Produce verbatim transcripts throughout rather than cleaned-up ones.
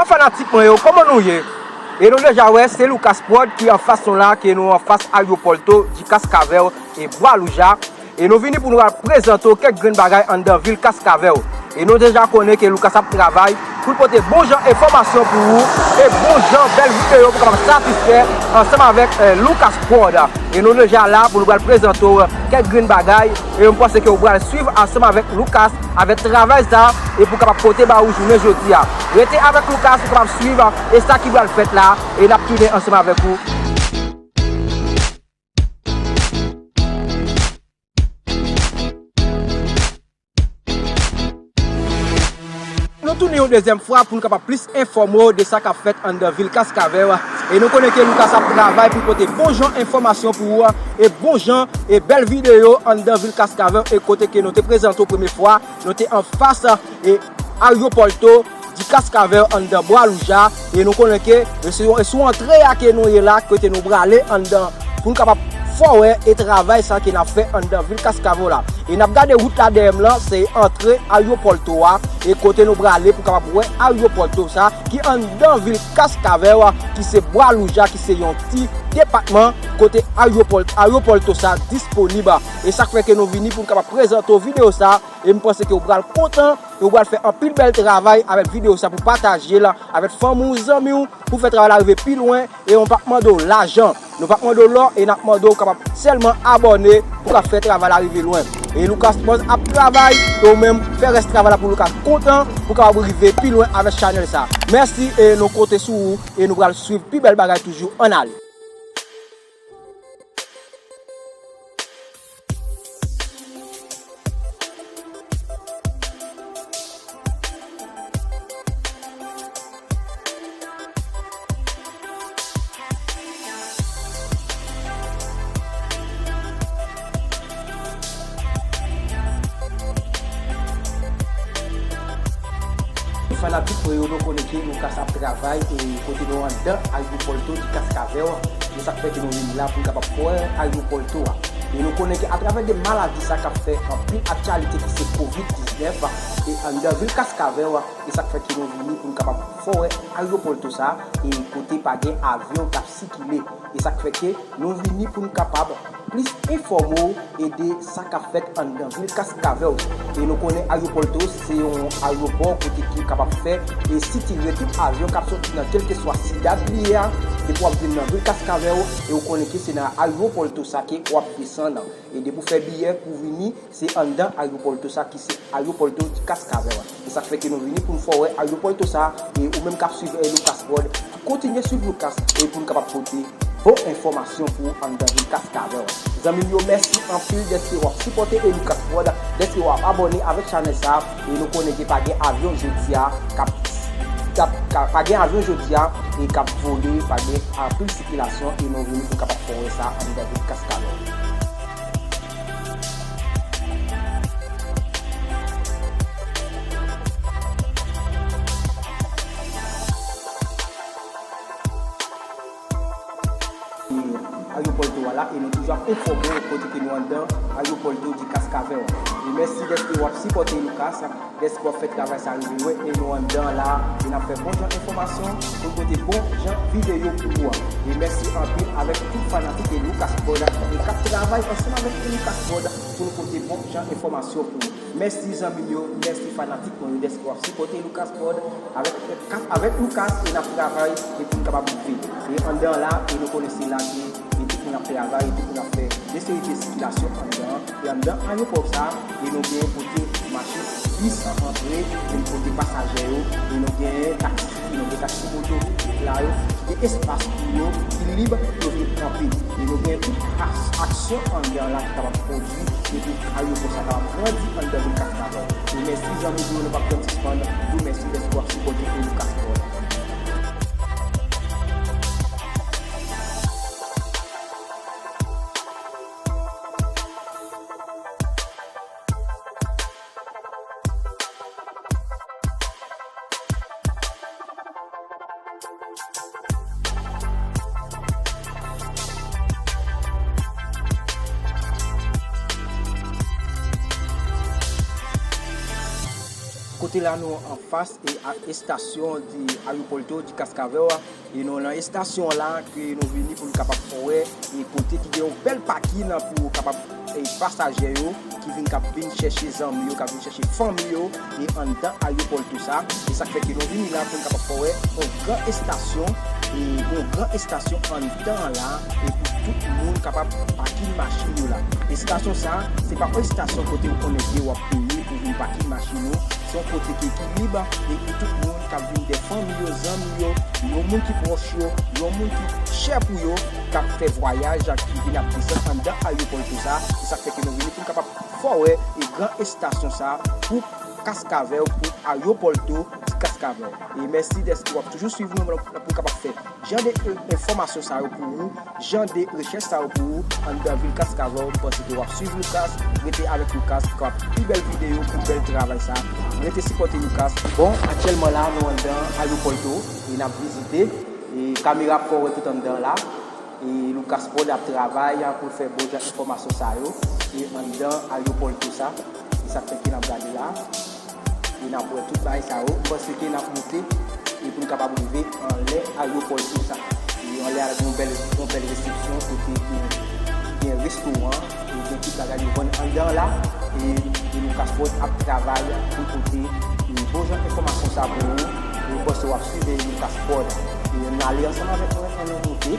Fanatik mwen yo, kòman nou ye? E nou deja wè, se Lucas Prod ki anfas nou la, ke nou anfas Aeroporto de Cascavel e Bwa Louja. E nou vini pou nou al prezante w kèk grenn bagay anndan vil Cascavel. E nou deja konnen ke Lucas ap travay pou l pote bon jan enfòmasyon pou ou e bon jan bèl videyo pou kapab satisfè ansanm avèk, eh, Lucas Prod. E nou deja la pou nou pral prezante w kèk grenn bagay. E m panse ke w pral swiv ansanm avèk Lucas, avèk travay sa, e pou kapab pote ba ou jounen jodi a. Rete avèk Lucas pou kapab swiv, e sa ki pral fèt la, e n ap tounen ansanm avèk ou. Nou tounen yon dezyèm fwa pou nou kapab plis enfòme w de sa k ap fèt anndan vil Cascavel. E nou konnen ke Lucas ap travay pou pote bon jan enfòmasyon pou ou e bon jan e bèl videyo anndan vil Cascavel, e kote ke nou te prezante w premye fwa, nou te anfas, e, Aeroporto de Cascavel anndan Bwa Louja, e nou konnen ke, e se yon, e sou antre a ke nou ye la, kote nou prale anndan, pou n kapab fè w wè e travay sa ke n ap fè anndan vil Cascavel la. E n ap gade wout la dèyè m lan, se antre Aeroporto a, e kote nou prale pou kapab wè Aeroporto sa, ki anndan vil Cascavel, ki se Bwa Louja, ki se yon ti depatman, kote Aeroport-, Aeroporto sa disponib. E sa k fè ke nou vini pou n kapab prezante w videyo sa, e m panse ke w pral kontan, e w pral fè anpil bèl travay avèk videyo sa pou pataje l avèk fanmi w, zanmi w, pou fè travay la rive pi lwen, e nou p ap mande w lajan, nou p ap mande w lò, e n ap mande w kapab sèlman abòne pou kapab fè travay la rive lwen. E Lucas Prod ap travay, e ou menm fè rès travay la pou Lucas kontan, pou kapab rive pi lwen avèk chanèl sa. Mèsi, e nou konte sou ou, e nou pral swiv pi bèl bagay toujou. Ann ale. Fanatik mwen yo, nou konnen ke Lucas ap travay, e kote nou anndan Aeroporto de Cascavel, se sa k fè ke nou vin la pou n kapab fè w wè Aeroporto a. E nou konnen ke atravè de maladi sa k ap fè anpil aktyalite ki se kovid diznèf, e anndan vil Cascavel, e sa k fè ke nou vini pou n kapab fè w wè Aeroporto sa, e kote pa gen avyon k ap sikile. E sa k fè ke nou vini pou n kapab plis enfòme w e de sa k ap fèt anndan vil Cascavel. E nou konnen Aeroporto se yon ayewopò kote ki kapab fè e sitire tout avyon k ap soti nan kèlkeswa sidad li ye a, depi w ap vin nan vil Cascavel, e ou konnen ke se nan Aeroporto sa ke w ap desann. E depi w fè biyè pou w vini, se anndan Aeroporto sa ki se Aeroporto de Cascavel. E sa k fè ke nou vini pou n fè w wè Aeroporto sa, e ou menm k ap swiv, e, Lucas Prod, kontinye swiv Lucas, e pou n kapab pote bon enfòmasyon pou ou anndan vil Cascavel. Zanmi m yo, mèsi anpil dèske w ap sipòte, e, Lucas Prod, dèske w ap abòne avèk chanèl sa, e nou konnen ke pa gen avyon jodi a, k ap, k ap, ka, pa gen avyon jodi a, e k ap vole, pa gen anpil sikilasyon, e nou vini pou n kapab fè w wè sa anndan vil Cascavel. Aeroporto a la, e nou toujou ap enfòme w kote ke nou anndan Aeroporto de Cascavel. E mèsi dèske w ap sipòte Lucas, dèske w ap fè travay sa rive lwen, e nou anndan la, e n ap fè bon jan enfòmasyon pou n pote bon jan videyo pou ou a. E mèsi anpil avèk tout fanatik e Lucas Prod, e k ap travay ansanm avèk Lucas Prod pou nou pote bon jan enfòmasyon pou ou. Mèsi zanmi m yo, mèsi fanatik mwen yo dèske w ap sipòte Lucas Prod avèk, avèk Lucas, e n ap travay e pou n kapab rive. E anndan la, e nou konnen se la ke e tout moun ap travay, e tout moun ap fè de seri de sikilasyon anndan, e anndan ayewopò sa, e nou gen kote machin bis antre, e nou kote pasaje yo, e nou gen taksi, nou gen taksi moto ki la yo, ki gen espas pou yo, ki lib pou yo vin kanpe. E nou gen tout as-, aksyon anndan la ki kapab pwodui, e pou ayewopò sa kapab grandi anndan vil Cascavel. E mèsi zanmi m yo, nou p ap janm sispann di w mèsi dèske w ap sipòte Lucas Prod. Kot Se la nou anfas e a estasyon di Aeroporto di Cascavel a. E nou nan estasyon la ke nou vini pou nou kapab fè wè e kote ki gen yon bèl pakin pou kapab e pasaje yo ki vin k ap vin chèche zanmi yo, k ap vin chèche fanmi yo e anndan Aeroporto sa. E sa k fè ke nou vini la pou nou kapab fè wè yon gran estasyon e yon gran estasyon anndan la e pou tout moun kapab pakin machin yo la. Estasyon sa, se pa yon estasyon kote ou konnen ke w ap peye pou vin pakin machin ou. Se yon kote ki, ki lib e pou tout moun k ap vin de fanmi yo, zanmi yo, yon moun ki pwòch yo, yon moun ki chè pou yo, k ap fè vwayaj, ki vin ap desann anndan Aeroporto sa. Se sa k fè ke nou vini pou n kapab fè wè e gran estasyon sa pou Cascavel, pou Aeroporto di Cascavel. E mèsi dèske w ap toujou swiv nou pou n kapab fè jan de e, enfòmasyon sa yo pou ou, jan de rechèch sa yo pou ou anndan vil Cascavel. M panse ke w ap swiv Lucas, rete avèk Lucas pou kapab pi bèl videyo, pou bèl travay sa. Rete sipòte Lucas. Bon, aktyèlman la, nou anndan Aeroporto e n ap vizite. E kamera ap fè w wè tout anndan la. E Lucas Prod ap travay pou l fè bon jan enfòmasyon sa yo. E anndan Aeroporto sa. E sa k fè ke n ap gade la. E n ap wè tout bagay sa yo. M panse ke n ap monte e pou n kapab rive anlè Aeroporto sa. E anlè a gen yon bèl, yon bèl resepsyon kote ki gen restoran, e gen tout bagay yo vann anndan la. E, e Lucas Prod ap travay pou pote e bon jan enfòmasyon sa pou ou. E m panse w ap swiv Lucas Prod. E n ale ansanm avèk mwen, ann nou monte.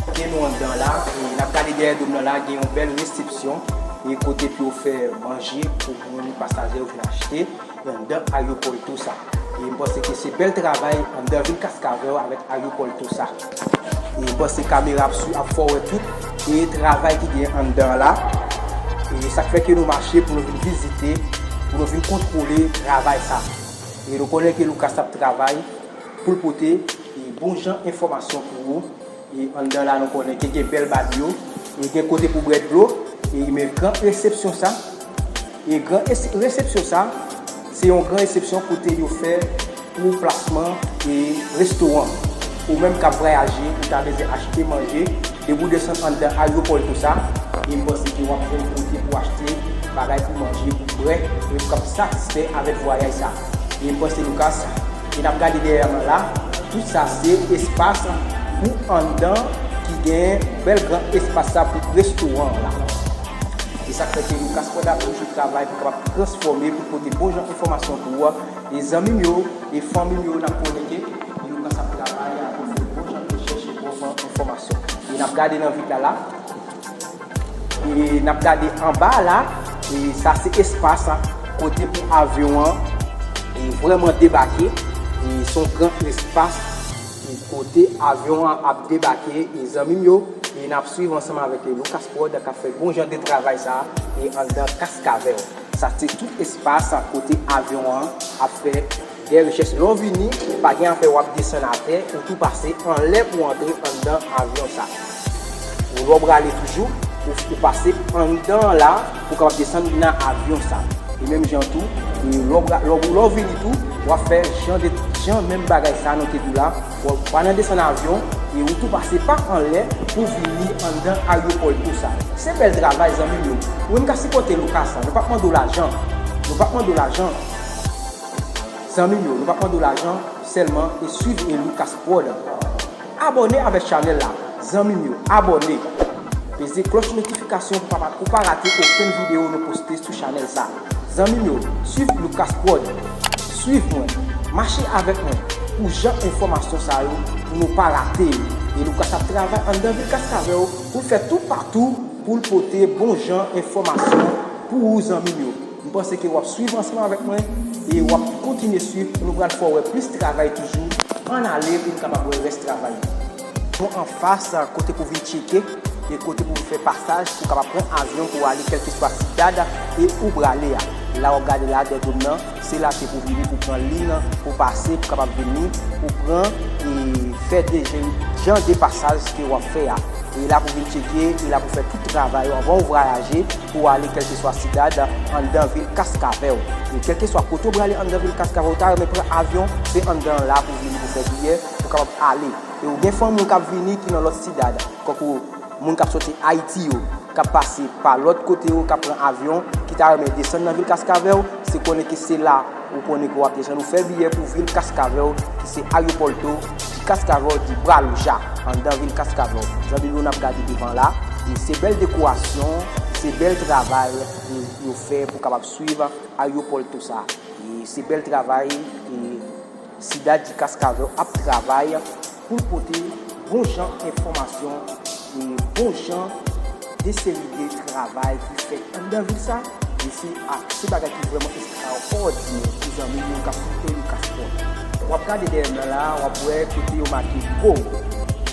Ok, nou anndan la. E n ap gade dèyè do m nan la, gen yon bèl resepsyon. E kote pou yo fè manje pou moun, pasaje yo vin achte. E anndan Aeroporto sa. E m panse ke se bèl travay anndan vil Cascavel avèk Aeroporto sa. E m panse kamera ap swi, ap fè w wè tout e travay ki gen anndan la. E sa k fè ke nou mache pou nou vin vizite, pou nou vin kontwole travay sa. E nou konnen ke Lucas ap travay pou l pote e bon jan enfòmasyon pou ou. E anndan la, nou konnen ke gen bèl badyo, e gen kote pou bwè dlo, e men gran resepsyon sa. E gran es- resepsyon sa, se yon gran resepsyon kote yo fè pou plasman e restoran. Ou menm k ap vwayaje, ou ta bezwen achte manje, depi w desann anndan Aeroporto sa, e m panse ke w ap jwenn kote pou achte bagay pou manje, pou bwè, e pou kab satisfè avèk vwayaj sa. E m panse Lucas, e n ap gade dèyè mwen la, tout sa se espas pou anndan ki gen bèl gran espas sa pou restoran an la. E sa k fè ke Lucas Prod ap toujou travay pou kapab transfòme, pou pote bon jan enfòmasyon pou ou. E zanmi m yo, e fanmi m yo, n ap konnen ke Lucas ap travay pou fè bon jan rechèch e bon jan enfòmasyon. E n ap gade nan vit la la. E n ap gade anba la, e sa se espas kote pou avyon an e vrèman debake. E se yon gran espas e kote avyon an ap debake. E zanmi m yo, e n ap swiv ansanm avèk Lucas Prod k ap fè bon jan de travay sa e anndan Cascavel. Sa se tout espas kote avyon an ap fè de rechèch. Lè w vini, pa gen afè w ap desann atè, ou tou pase anlè pou antre anndan avyon sa. Ou lè w prale toujou, ou, ou pase anndan la pou kapab desann nan avyon sa. E menm jan tou, e lè w pra- lè w- lè w vini tou, w ap fè jan de jan menm bagay sa nou te di w la. W ap pa nan desann avyon, e ou tou pase pa anlè pou vini anndan Aeroporto sa. Se bèl travay, zanmi m yo. Ou menm k ap sipòte Lucas sa, nou p ap mande w lajan. Nou p ap mande w lajan. Zanmi m yo, nou p ap mande w lajan, sèlman e swiv e Lucas Prod. Abòne avèk chanèl la. Zanmi m yo, abòne. Peze klòch notifikasyon pou pa, pou pa rate okenn videyo nou poste sou chanèl sa. Zanmi m yo, swiv Lucas Prod. Swiv mwen. Mache avèk mwen pou jan enfòmasyon sa yo, pou nou pa rate yo. E Lucas ap travay anndan vil Cascavel pou l fè toupatou pou l pote bon jan enfòmasyon pou ou, zanmi m yo. M panse ke w ap swiv ansanm avèk mwen e w ap kontinye swiv pou nou pral fè w wè plis travay toujou. Ann ale pou n kapab wè rès travay yo. Nou anfas kote pou vin tcheke e kote pou fè pasaj pou kapab pran avyon pou ale kèlkeswa sidad e ou prale a. La w ap gade la dèyè do m nan, se la ke pou vini pou pran liy nan, pou pase, pou kapab vini, pou pran e fè de jan de pasaj ke w ap fè a. E la pou vin tcheke, e la pou fè tout travay yo anvan w vwayaje pou w ale kèlkeswa sidad anndan vil Cascavel. E kèlkeswa kote w prale anndan vil Cascavel, ou ta renmen pran avyon, se anndan la pou vini pou fè biyè, pou kapab ale. E ou gen fanmi w k ap vini ki nan lòt sidad, kankou moun k ap soti Ayiti yo, k ap pase pa lòt kote yo, k ap pran avyon, ki ta renmen desann nan vil Kaskavèl, se konnen ke se la ou konnen ke w ap desann, ou fè biyè pou vil Kaskavèl, ki se Aeroporto de Cascavel de Barra Luja, anndan vil Kaskavèl. Zanmi nou, n ap gade devan la, e se bèl dekorasyon, se bèl travay, e yo fè pou kapab swiv Aeroporto sa. E se bèl travay, e Cidade de Cascavel ap travay pou l pote bon jan enfòmasyon e bon jan de seri de travay ki fèt anndan vil sa. E se ak se bagay ki vrèman ekstraòdinè pou zanmi nou k ap koute Lucas Pod. W ap gade dèyè m nan la, w ap wè kote yo make Gol.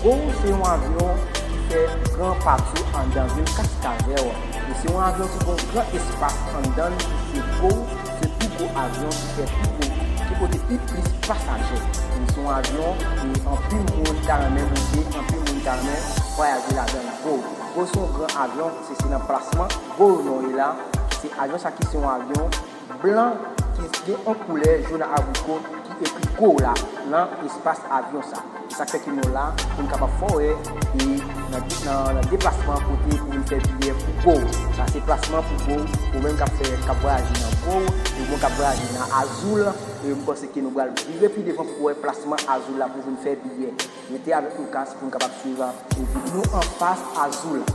Gol se yon avyon ki fè gran pati anndan vil Kaskavèl. E se yon avyon ki gen yon gran espas anndan l ki se Gol. Se pi gwo avyon ki fè pi gwo, ki pote pi plis pasaje. E se yon avyon ke anpil moun ta renmen monte, anpil moun ta renmen vwayaje ladan l. Gol. Gol se yon gran avyon, se, se nan plasman Gol nou ye la. Se avyon sa ki se yon avyon blan ki gen yon koulè jòn abriko ki ekri Gol la nan espas avyon sa. Sa k fè ke nou la pou n kapab fè w wè e nan, nan, nan deplasman kote pou vin fè biyè pou Gol. Sa se plasman pou Gol, ou menm k ap fè, k ap vwayaje nan Gol, ou menm k ap vwayaje nan Azul, e m panse ke nou pral vire pi devan pou wè plasman Azul la pou vin fè biyè. Rete avèk Lucas pou n kapab swiv. Epi nou anfas Azul.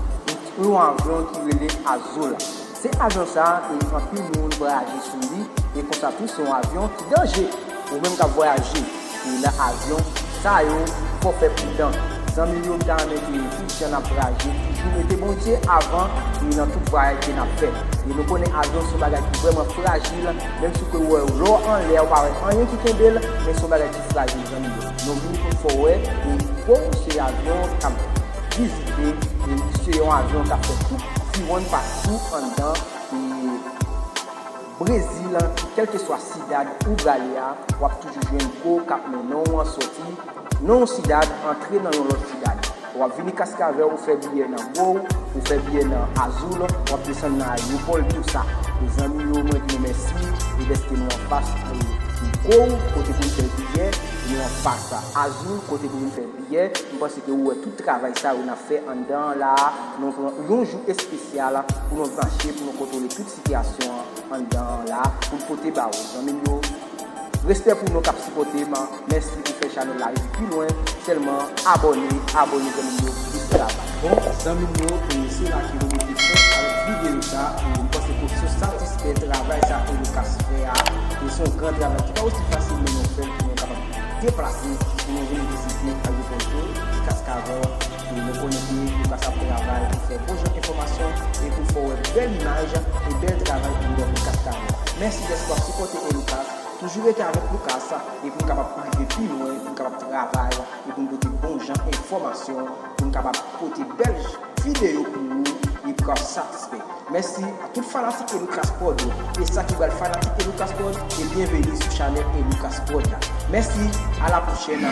Yon avyon ki rele Azul. Se avyon sa a, e anpil moun vwayaje sou li, e konsa tou se yon avyon ki danje. Ou menm k ap vwayaje e nan avyon sa yo, fò w fè pridan. Zanmi m yo, m ta renmen ke tout jan n ap vwayaje, toujou mete Bondye avan e nan tout vwayaj ke n ap fè. E nou konnen avyon se yon bagay ki vrèman frajil, menm si w wè lè w anlè, ou pa wè anyen ki kenbe l, men se yon bagay ki frajil, zanmi m yo. Nou vini pou n fè w wè, e Gol se avyon k ap vizite, e se yon avyon k ap fè tout viwonn patou anndan, e Brezil, kèlkeswa sidad ou prale a, w ap toujou jwenn Gol k ap mennen w soti nan yon sidad, antre nan yon lòt sidad. W ap vini Kaskavèl, ou fè biyè nan Gol, ou fè biyè nan Azul, w ap desann nan Aeroporto sa. E zanmi yo, mwen di nou mèsi, e dèske nou anfas, e, Gol, kote pou n fè biyè, nou anfas Azul, kote pou n fè biyè. M panse ke ou wè tout travay sa yo n ap fè anndan an la a, nou pran yon jou espesyal pou nou branche, pou nou kontwole tout sitiyasyon an anndan an la, pou n pote ba ou. Zanmi m yo, respè pou nou k ap sipòte m, mèsi pou fè chanèl la rive pi lwen, sèlman abòne, abòne zanmi m yo, plis travay. Bon, zanmi m yo, e se la ke nou mete fen avèk videyo sa, e m panse ke si w satisfè travay sa ke Lucas fè a, e se yon gran travay ki pa osi fasil men nou fè l pou nou kapab deplase pou nou vin vizite Aeroporto de Cascavel. E nou konnen ke Lucas ap travay pou fè bon jan enfòmasyon e pou fè w wè bèl imaj e bèl travay anndan vil Cascavel. Mèsi dèske w ap sipòte Lucas. Toujou rete avèk Lucas e pou n kapab rive pi lwen, pou n kapab travay e pou n pote bon jan enfòmasyon, pou n kapab pote bèl videyo pou ou e pou w satisfè. Mèsi a tout fanatik Lucas Pod yo. E sa ki pral fanatik Lucas Pod, e byenveni sou chanèl Lucas Pod la. Mèsi, a la pwochèn.